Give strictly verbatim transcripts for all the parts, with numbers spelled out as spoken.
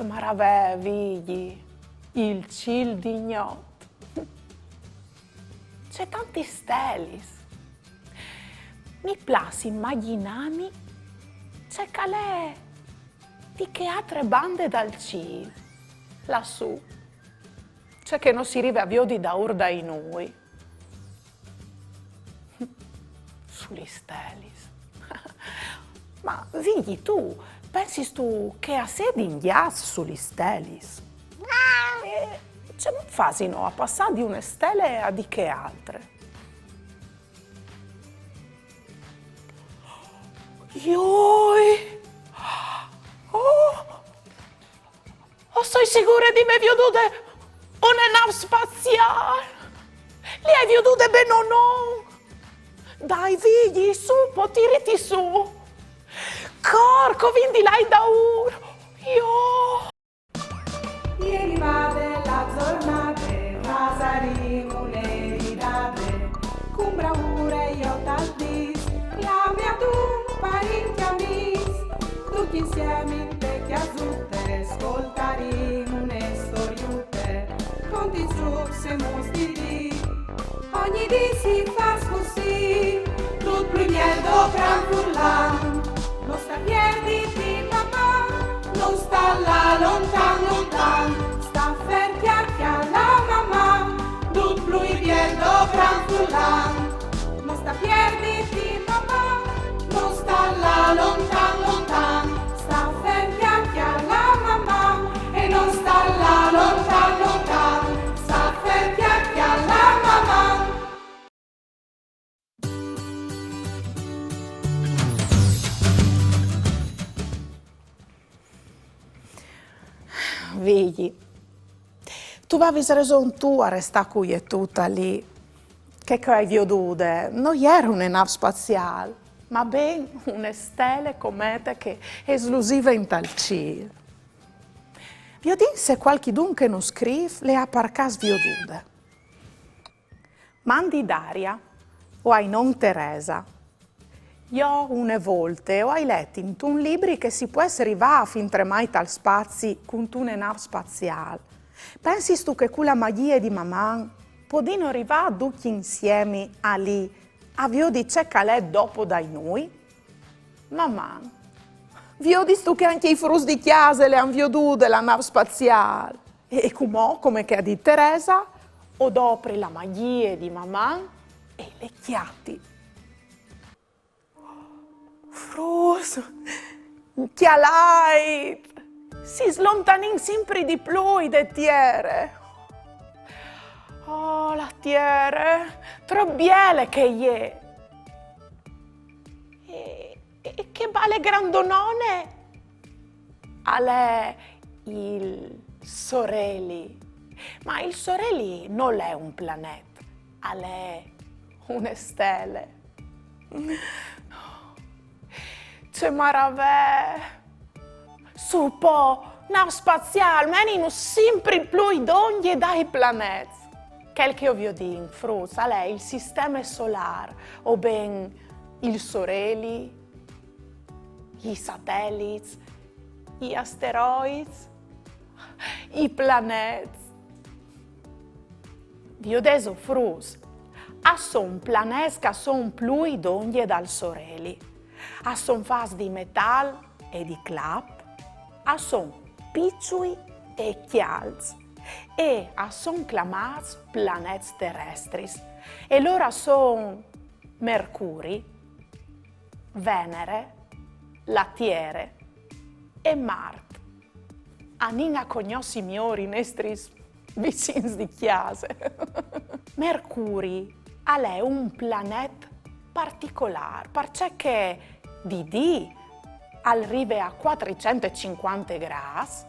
Maravee, Vigji, il cîl di gnot. Ce tantis stelis. Mi plâs imagjinâmi ce che al è di chê altre bande dal cîl, lassù, ce che no si rive a viodi daûr dai nûi. Su lis stelis. Ma, Vigji, tu pensistu che a sedin gjats su lis stelis? E cemût fasino a passâ di une stele a di chê altre? Joi! Oh! O soi sigure di vê viodude une nâf spaziâl! Le ai viodude ben o no? Dai, Vigji, su po, tiriti su! Cor, che o vin di lâi daûr! Joi! E rivade la zornade, fasarìn une ridade, cun braure jo tal dîs, clame adun parint e amîs, ducj insiemi inte cjasute, scoltarìn une storiute, conti, zûcs e mûts di dì. Ogni dì si fâs cussì, dut plui biel dopran furlan. No sta pierditi, Maman, no sta lâ lontan, lontan. Sta fer, cjalà, cjalà, Maman, dut plui biel dopran furlan. No sta pierditi, Maman, no sta lâ lontan, lontan. Sta fer, cjalà, cjalà, Maman, e no sta lâ lontan, lontan. Sta fer, cjalà, cjalà, Maman. Vigji, tu vevis reson tu a restâ cuietuta li. Chê che o ai viodude no jere une nâf spaziâl, ma ben une stele comete che e slusive intal cîl. Viodìn se cualchidun che nus scrîf le à par câs viodude. Mandi Daria, o ai non Teresa. Jo une volte o ai let intun libri che si pues rivâ fintremai tal spazi cuntune nâf spaziâl. Pensistu che cu la magjie di Maman podìno rivâ ducj insiemi alì a viodi ce che al è dopo dai nûi? Maman, viodistu che ancje i fruts di cjase le àn viodude la nâf spaziâl? E, e cumò, come che e à dit Teresa, o dopri la magjie di Maman e le cjati. Fruts, cjalait! Si slontanìn simpri di plui de tiere. Oh, la tiere, trop biele che e je! E, e ce bale grandonone! Al è il soreli. Ma il soreli nol è un planet, al è une stele. Ce maravee! Su po, nâf spaziâl, meninus simpri plui dongje dai planets. Chel che o viodìn, fruts, al è il sisteme solâr, o ben il soreli, i satelits, i asteroits, i planets. Viodêso, fruts, a son planets che a son plui dongje dal soreli. A son fats di metâl e di clap, a son piçui e cjalts e a son clamâts planets terestris. E lôr a son Mercuri, Venere, la Tiere e Mart. Anìn a cognossi miôr i nestris vicins di cjase. Mercuri al è un planet particolâr, parcè che di dì al rive a cuatricent e cincuante grâts,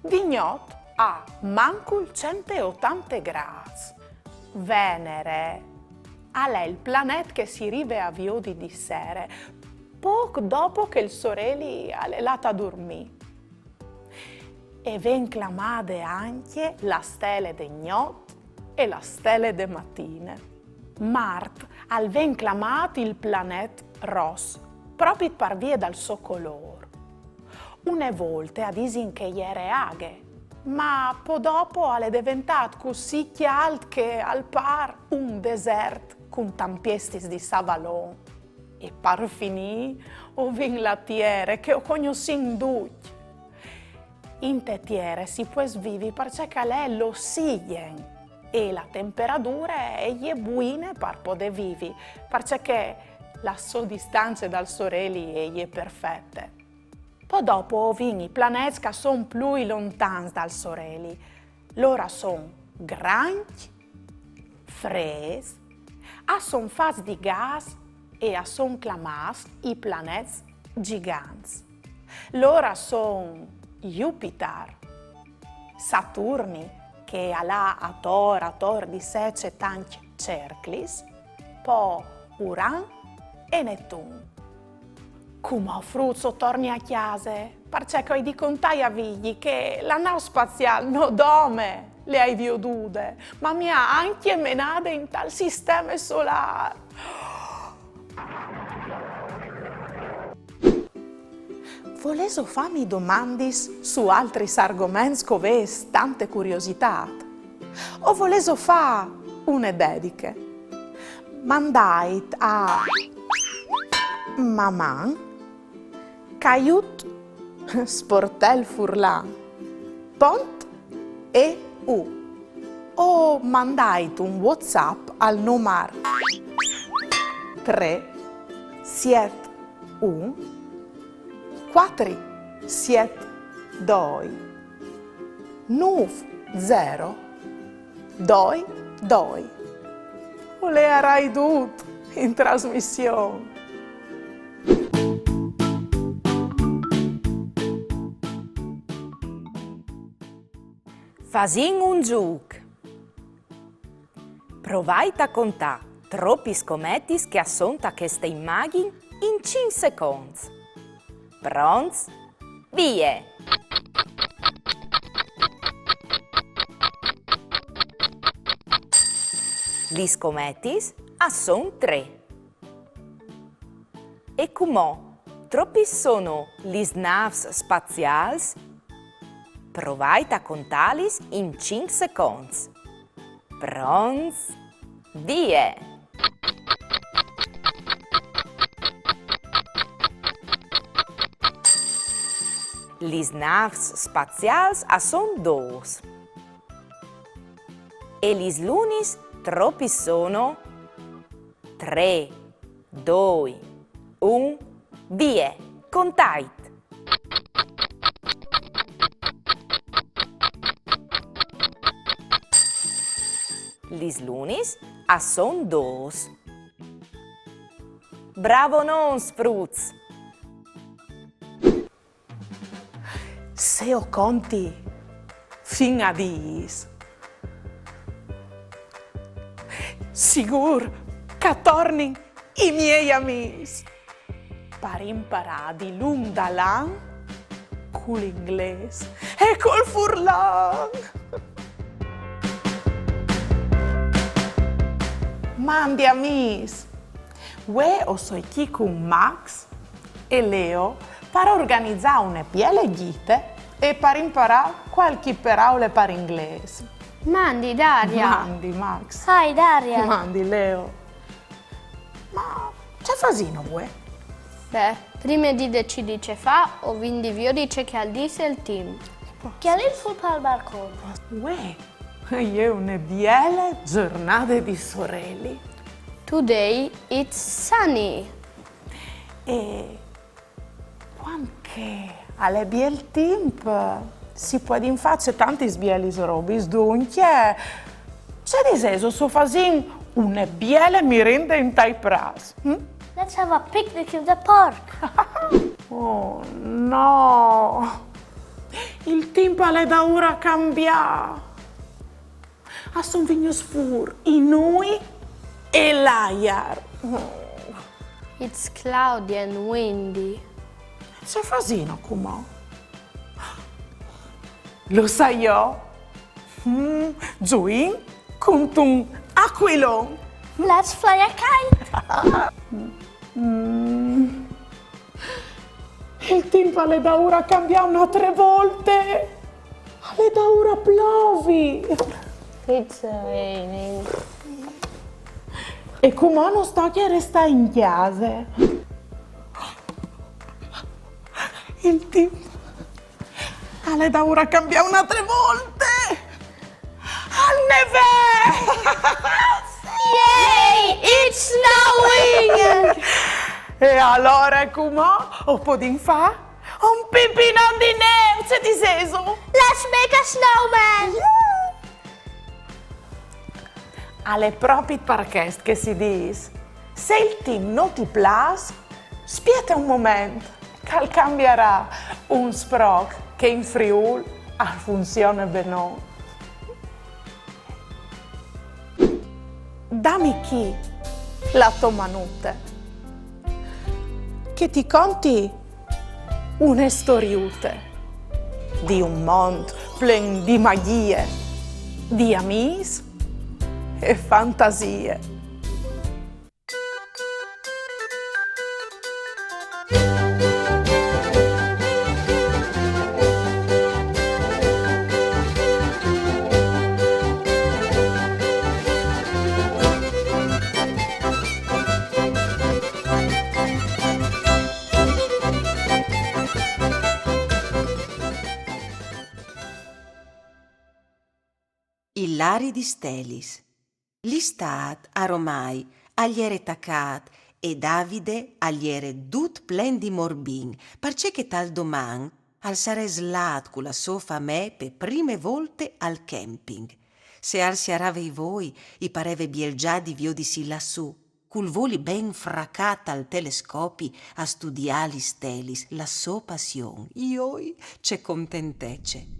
di gnot a mancul cent e otante grâts. Venere al è il planet che si rive a viodi di sere, pôc dopo che il soreli al è lât a durmî. E ven clamade ancje la stele de gnot e la stele de matine. Mart al ven clamât il planet ros, propit par vie dal so colôr. Une volte a disin che e jere aghe, ma po dopo al è deventât cussì cjalt che al pâr un desert cun tampiestis di savalon. E par finî o vin la tiere che o cognossìn ducj. Inte tiere si pues vivi parcè che al è l'ossigjen e la temperadure e je buine par podê vivi, parcè che la sô distance dal soreli e je perfete. Po dopo o vin i planets che a son plui lontans dal soreli. Lôr a son grancj, frêts, a son fats di gas e a son clamâts i planets gigants. Lôr a son Jupiter, Saturni, che al à ator, ator di se cetancj cerclis, po Uran e Netun. Cumò fruts o torni a cjase, parcè che o ai di contâi a Vigji che la nâf spaziâl no dome le ai viodude, ma mi à ancje menade intal sisteme solâr. Volêso fâmi domandis su altris argoments che o vês tante curiositât? O volêso fâ une dediche? Mandait a maman caiut sportelfurlan pont eu o mandait un WhatsApp al numar trê siet un cuatri siet doi nûf zero doi doi. O leiarai dut in trasmission. Fasìn un zûc. Provait a contâ tropis cometis che a son ta cheste imagjin in cinc seconts. Pronts? Vie! Lis cometis a son trê. E cumò, tropis sono lis nâfs spaziâls? Provait a contâlis in cinc seconts. Pronts? Vie! Lis nâfs spaziâls a son dôs. E lis lunis tropis sono? Trê, doi, un, vie! Contait! Lis lunis a son dôs. Bravonons, fruts! Se o conti fin a dîs, sigûr che a tornin i miei amîs par imparâ dilunc dal an cul inglês e cul furlan. Mandi amîs! Vuê o soi chi cun Max e Leo par organizâ une biele gjite e par imparâ cualchi peraule par inglês. Mandi, Daria. Mandi, Max. Hi, Daria. Mandi, Leo. Ma ce fasìno vuê? Beh, prime di decidi ce fâ, o vin di viodi ce che al dîs il timp. Cjalìn fûr pal barcon. Vuê e je une biele zornade di soreli. Today it's sunny. E cuant che al è biel timp, si puedin fâ cetantis bielis robis, duncje, ce disêso se o fasìn une biele mirinde intai prâts? Hm? Let's have a picnic in the park. Oh, no! Il timp al è daûr a cambiâ. A son vignûts fûr i nûi e l'aiar. It's cloudy and windy. Ce fasìno cumò? Lu sai jo. Mm, zuìn cuntun acuilon. Let's fly a kite. Mm. Il timp al è daûr a cambiâ une altre volte. Al è daûr a plovi. It's raining. E cumò nus tocje restâ in cjase. Il timp al è daûr a cambiâ une altre volte. Al nevee! Yay! It's snowing! E alore cumò o podìn fâ un pimpinon di nêf, ce disêso? Let's make a snowman! Al è propit par chest che si dîs: se il timp no ti plâs, spiete un moment, che al cambiarà. Un sproc che in Friûl al funzione benon. Dami chi la tô manute, che ti conti une storiute di un mont plen di magjie, di amîs e fantasie. Il lari di stelis. L'istât, aromai, al jere tacât e Davide al jere dut plen di morbin, parcè che tal doman al sarès lât cu la sô famee pe prime volte al camping. Se al sierave i voi, i pareve biel za di viodisi lassù, cul voli ben fracât al telescopi a studiâ lis stelis, la sô passion. Joi, ce contentece!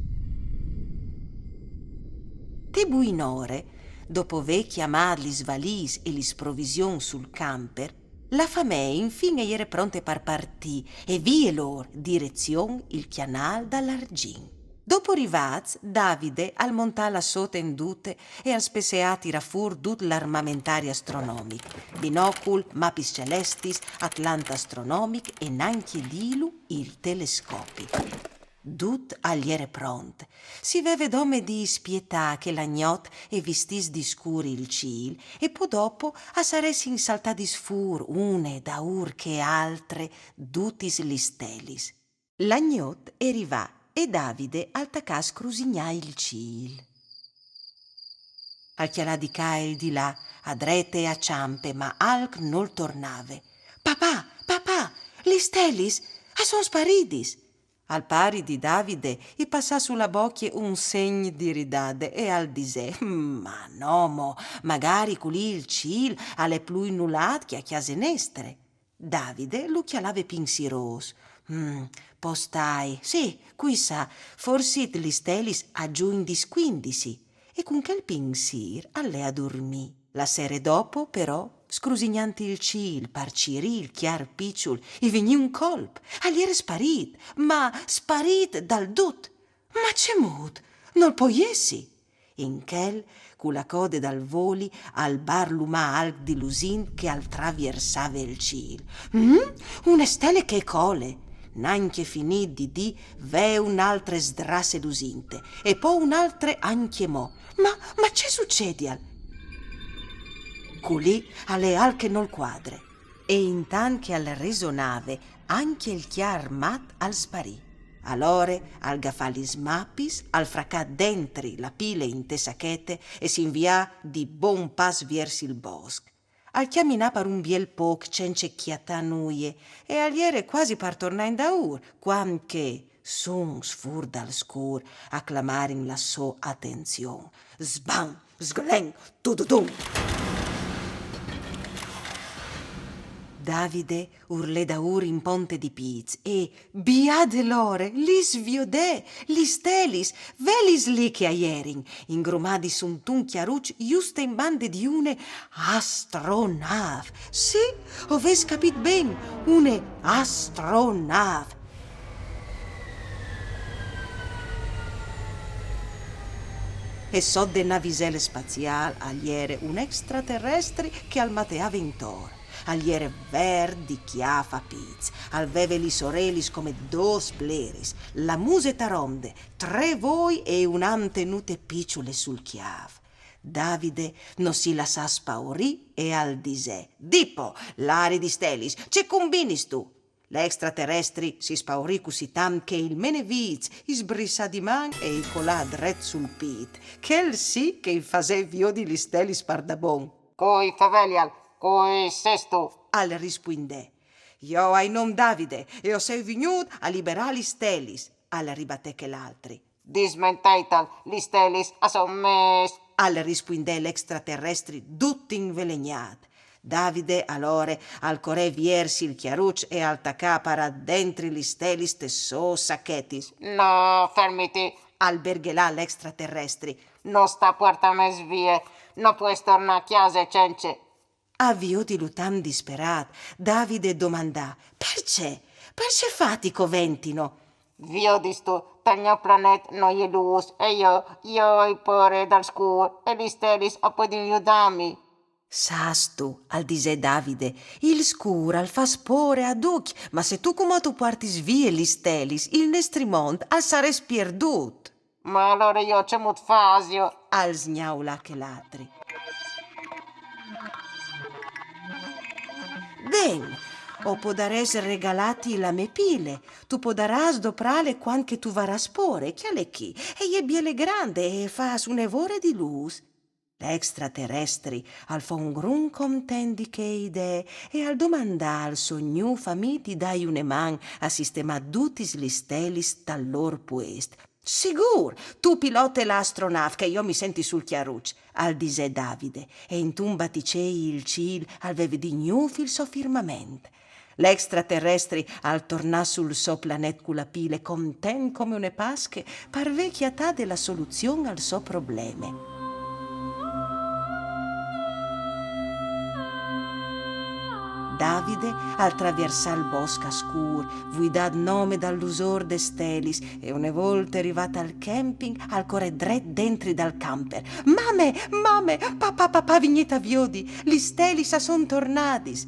Te buinore, dopo vê cjamât lis valîs e lis provisions sul camper, la famee infin e jere pronte par partî e vie lôr, direzion il cjanâl dal Arzin. Dopo rivâts, Davide al montà la sô tendute e al spesseà a tirâ fûr dut l'armamentari astronomic: binocul, mapis celestis, atlant astronomic e nancje dîlu il telescopi. Dut al jere pront. Si veve dome di spietâ che la gnot e vistìs di scûr il cîl e po dopo a saressin saltadis fûr une daûr chê altre dutis lis stelis. La gnot e rivà e Davide al tacà a scrusignâ il cîl. Al cjalà di ca e di là, a drete e a çampe, ma alc nol tornave. Papà, papà, lis stelis a son sparidis! Al pari di Davide i passà su la bocje un segn di ridade e al disè: Ma no mo, magari culì il cîl al è plui nulât che a cjase nestre. Davide lu cjalave pinsirôs. Mm, po stâi, sì, cui sa, forsit lis stelis a zuindis cuindisi. E cun chel pinsîr al lè a durmî. La sere dopo, però, scrusignant il cîl par cirî il cjar piçul, i vignì un colp. Al jere sparît, ma sparît dal dut. Ma cemût? Nol pò jessi! In chel, cu la code dal voli, al barlumà alc di lusint che al traviersave il cîl. Mm? Une stele che e cole! Nancje finît di dî, ve une altre sdrasse lusinte, e po une altre ancjemò. Ma, ma ce sucedial? Culì al è alc che nol cuadre. E intant che al resonave, ancje il cjar mat al sparì. Alore al gafà lis mapis, al fracà dentri la pile inte sachete e si invià di bon pas viers il bosc. Al cjaminà par un biel pôc cence cjatâ nuie e al jere cuasi par tornâ indaûr, cuant che suns fûr dal scûr a clamarin la sô atenzion. Sban, sglen, tududum! Davide ur lè daûr in ponte di pîts e, biade l'ore, lis viodè, lis stelis, velis li che a jerin, ingrumadis suntun cjaruç juste in bande di une astronâf. Sì, o vês capît ben, une astronâf. E sot de navisele spaziâl al jere un extraterestri che al mateave intor. Al jere vert di cjâf a pîts, al veve lis orelis come dôs bleris, la muse taronde, trê voi e une antenute piçule sul cjâf. Davide no si lassà spaurî e al disè: «Di po, lari di stelis, ce cumbinistu?» L'extraterestri si spaurì cussì tant che il menevîts i sbrissà di man e i colà dret sul pît. Chel sì che i fasè viodi lis stelis pardabon. «Cui fevelial, cui sêstu?» al rispuindè. «Jo o ai non Davide e o soi vignût a liberâ lis stelis», al ribatè chel altri. «Dismenteital, lis stelis a son mês», al rispuindè l'extraterestri dut invelegnât. Davide alore al corè viers il cjaruç e al tacà a parâ dentri lis stelis tes sôs sachetis. «No, fermiti», al berghelà l'extraterestri. «No sta puartâ mês vie, no pues tornâ a cjase cence». A viodilu tant disperât, Davide domandà: «Parcè? Parcè fâ ti coventino?» «Viodistu, tal gno planet no je lûs, e jo, jo o ai pôre dal scûr, e lis stelis a puedin judâmi». «Sâstu», al disè Davide, «il scûr al fâs pôre a ducj, ma se tu cumò tu puartis vie lis stelis, il nestri mont al sarès pierdût». «Ma alore jo cemût fasio?» al sgnaulà chel altri. «Ben, o podarès regalâti la mê pile, tu podarâs doprâle cuant che tu varâs pôre, cjale chi, e je biele grande e e fâs une vore di lûs». L'extraterestri al fo un grum content di chê idee e al domandà al so gnûf amì di dâi une man a sistemâ dutis lis stelis tal lôr puest. «Sigûr, tu pilote la astronâf che jo mi senti sul cjaruç», al disè Davide, e intun baticei il cîl al veve di gnûf il so firmament. L'extraterestri al tornà sul so planet cu la pile, content come une Pasche, par vê cjatade la soluzion al so probleme. Davide al traviersà il bosc a scûr, vuidât nome dal lusôr des stelis, e une volte rivât al camping, al corè dret dentri dal camper. «Mame, mame, papà, papà, vignît a viodi, lis stelis a son tornadis!»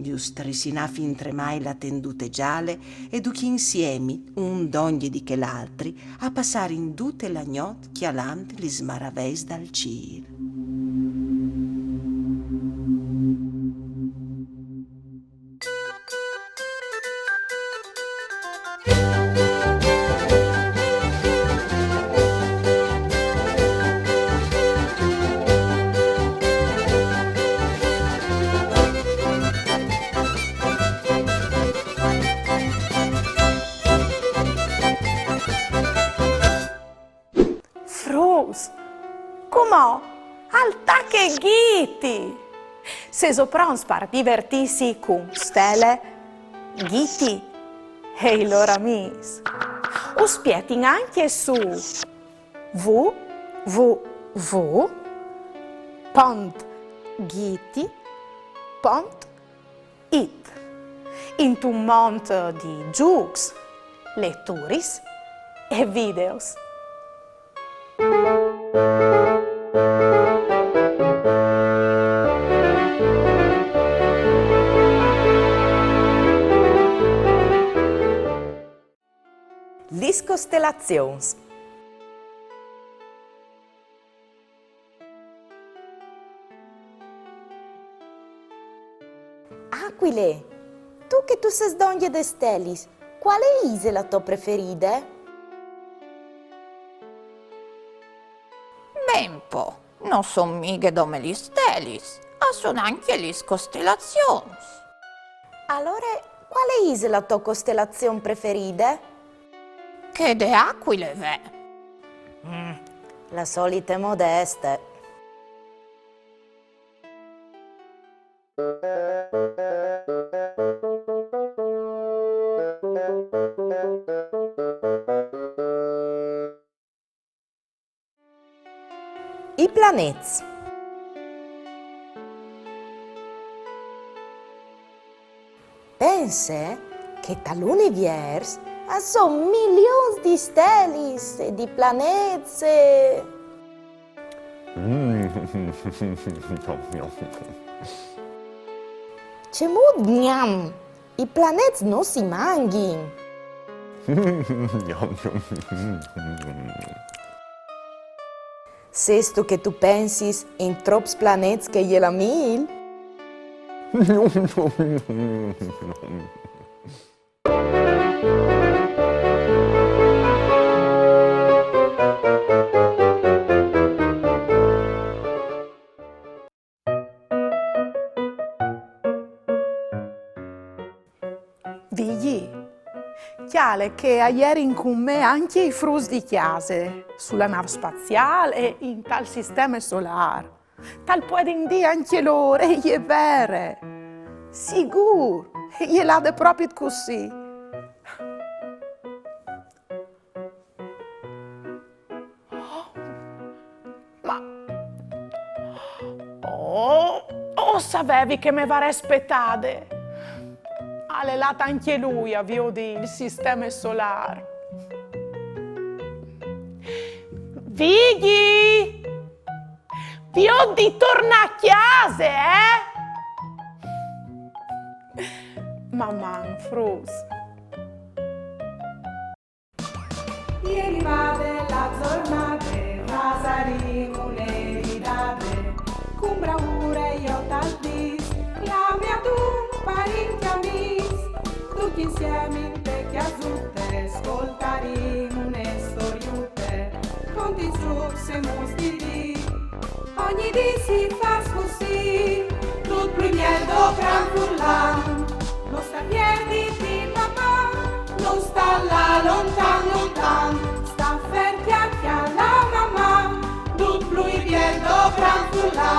Ju strissinà fintremai la tendute zale e ducj insiemi, un dongje di chel altri, a passarin dute la gnot cjalant lis maraveis dal cîl. Fruts, cumò al tache Ghiti! Sêso pronts par divertîsi cun Stele, Ghiti e i lôr amîs? Us spietin ancje su w w w pont ghiti pont it, intun mont di zûcs, leturis e videos. Lis costelazions. Acuile, tu che tu sês dongje des stelis, cuale ise la tô preferide? Ben po, no son mighe dome lis stelis, a son ancje lis costelazions. Alore, cuale ise la tô costelazion preferide? Chê de Acuile, ve. Mm, la solite modeste. I planets. Pense che tal univiers a son milions di stelis e di planets e... Mm, Cemût gnam? I planets no si mangjin. Sêstu che tu pensis in trops planets che je la mîl? Vigji, cjale che a jerin cun me ancje i fruts di cjase, su la nâf spaziâl e intal sisteme solâr. Tal puedin dî ancje lôr, e je vere. Sigûr, e je lade propit cussì. Ma... Oh, o savevi che me varès spetade. Al è lât ancje lui a viodi il sisteme solâr. Vigji! Viôt di tornâ a cjase, eh? Maman, fruts. E rivade la zornade, fasarìn une ridade, cun braure jo tal dîs, clame adun parint e amîs, ducj insiemi inte cjasute, scoltarìn une storiute, conti zûcs e muts di dì. Ogni dì si fâs cussì, dut plui biel dopran furlan. No sta pierdi di Maman, no sta lâ lontan lontan, sta fer, cjale la Maman, dut plui biel dopran furlan.